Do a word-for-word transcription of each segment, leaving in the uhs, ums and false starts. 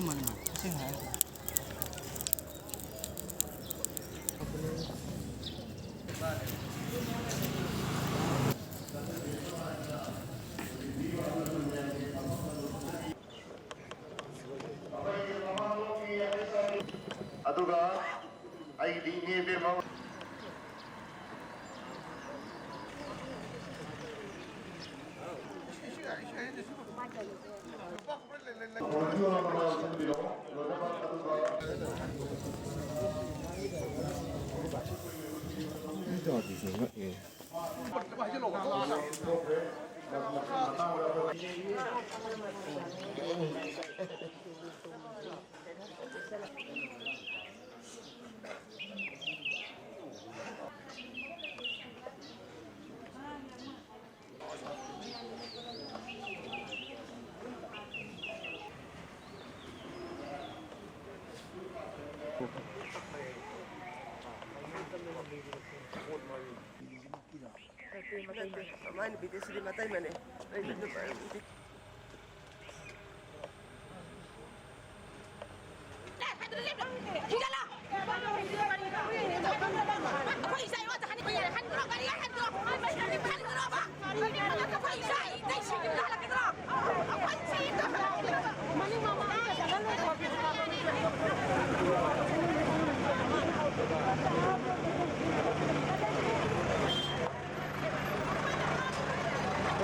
ꯃꯥꯅꯤ, ꯃꯥꯅꯤ꯫ ꯑꯁꯦꯡꯕ ꯍꯥꯏꯔꯒꯗꯤ꯫ ꯑꯗꯨꯒ ꯑꯩꯒꯤꯗꯤ ꯏꯅꯦ ꯏꯕꯦꯝꯃ꯫ ꯃꯃꯥꯏ ꯅꯨꯄꯤꯗꯤ ꯁꯤꯗꯤ ꯃꯇꯩꯃꯅꯦ꯫ ꯑꯩꯈꯣꯏ ꯏꯆꯥ ꯏꯌꯥ ꯍꯟꯈ꯭ꯔꯣ, ꯒꯥꯔꯤ ꯍꯟꯈ꯭ꯔꯣ, ꯍꯟꯈ꯭ꯔꯣꯕ꯫ ꯑꯩꯈꯣꯏ ꯏꯆꯥ ꯏꯇꯩ ꯁꯤꯡꯗꯨ ꯍꯜꯂꯛꯀꯗ꯭ꯔꯣ? ꯑꯩꯈꯣꯏ ꯏꯆꯥ ꯏꯇꯩ ꯍꯜꯂꯛꯀꯗ꯭ꯔꯣ?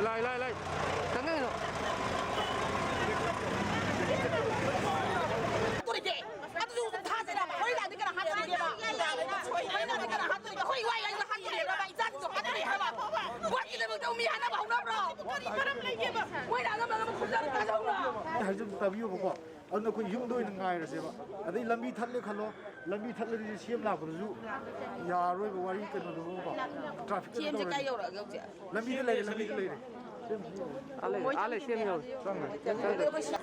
ꯂꯥꯏ, ꯂꯥꯏ, ꯂꯥꯏ꯫ ꯆꯪꯉꯛꯏꯅꯣ? ꯇꯧꯔꯤꯒꯦ? ꯑꯗꯨꯁꯨ ꯊꯥꯖꯔꯕ? ꯍꯣꯔꯦꯟ ꯂꯥꯛꯑꯗꯤ ꯀꯅꯥ ꯍꯥꯠꯇꯣꯔꯤꯒꯦꯕ? ꯍꯣꯔꯦꯟ ꯂꯥꯛꯑꯗꯤ ꯀꯅꯥ ꯍꯥꯠꯇꯣꯔꯤꯒꯦ? ꯑꯩꯈꯣꯏ ꯏꯋꯥ ꯏꯋꯥꯏꯗ ꯍꯥꯠꯇꯣꯔꯤꯒꯦꯕ? ꯏꯆꯥꯁꯤꯡꯗꯣ ꯍꯥꯠꯇꯣꯔꯤ ꯍꯥꯏꯕ? ꯄꯣꯠꯀꯤꯗꯃꯛꯇ ꯃꯤ ꯍꯥꯠꯅꯕ ꯍꯧꯅꯕ꯭ꯔꯣ? ꯀꯔꯤ ꯃꯔꯝ ꯂꯩꯒꯦꯕ? ꯃꯣꯏꯅ ꯑꯉꯝ ꯑꯉꯝꯕ ꯈꯨꯠꯁꯥꯗ ꯊꯥꯖꯍꯧꯅ꯫ ꯑꯩ ꯍꯥꯏꯖꯕ ꯇꯥꯕꯤꯌꯣꯕꯀꯣ꯫ ꯑꯗꯨꯅ ꯑꯩꯈꯣꯏ ꯌꯨꯝꯗ ꯑꯣꯏꯅ ꯉꯥꯏꯔꯁꯦꯕ꯫ ꯑꯗꯩ ꯂꯝꯕꯤ ꯊꯠꯂꯦ ꯈꯜꯂꯣ, ꯂꯝꯕꯤ ꯊꯠꯂꯗꯤ ꯁꯤ ꯑꯦꯝ ꯂꯥꯛꯄꯗꯁꯨ ꯌꯥꯔꯔꯣꯏꯕ ꯋꯥꯔꯤ ꯀꯩꯅꯣꯗꯨꯕꯨꯀꯣ꯫ ꯇ꯭ꯔꯥꯐꯤꯛ ꯀꯩꯅꯣ ꯁꯤ ꯑꯦꯝꯁꯦ ꯀꯥꯏ ꯇꯧꯔꯗꯤ꯫ ꯌꯧꯔꯛꯑꯒꯦ ꯍꯧꯖꯤꯛ? ꯂꯝꯕꯤꯗ ꯂꯩꯔꯦ, ꯂꯝꯕꯤꯗ ꯂꯩꯔꯦ꯫ ꯑꯥ ꯂꯩ, ꯑꯥ ꯂꯩ, ꯁꯤ ꯑꯦꯝ ꯌꯧꯔꯦ꯫ ꯆꯪꯉꯦ꯫ ꯑꯗꯨ ꯑꯩꯈꯣꯏ ꯁꯤ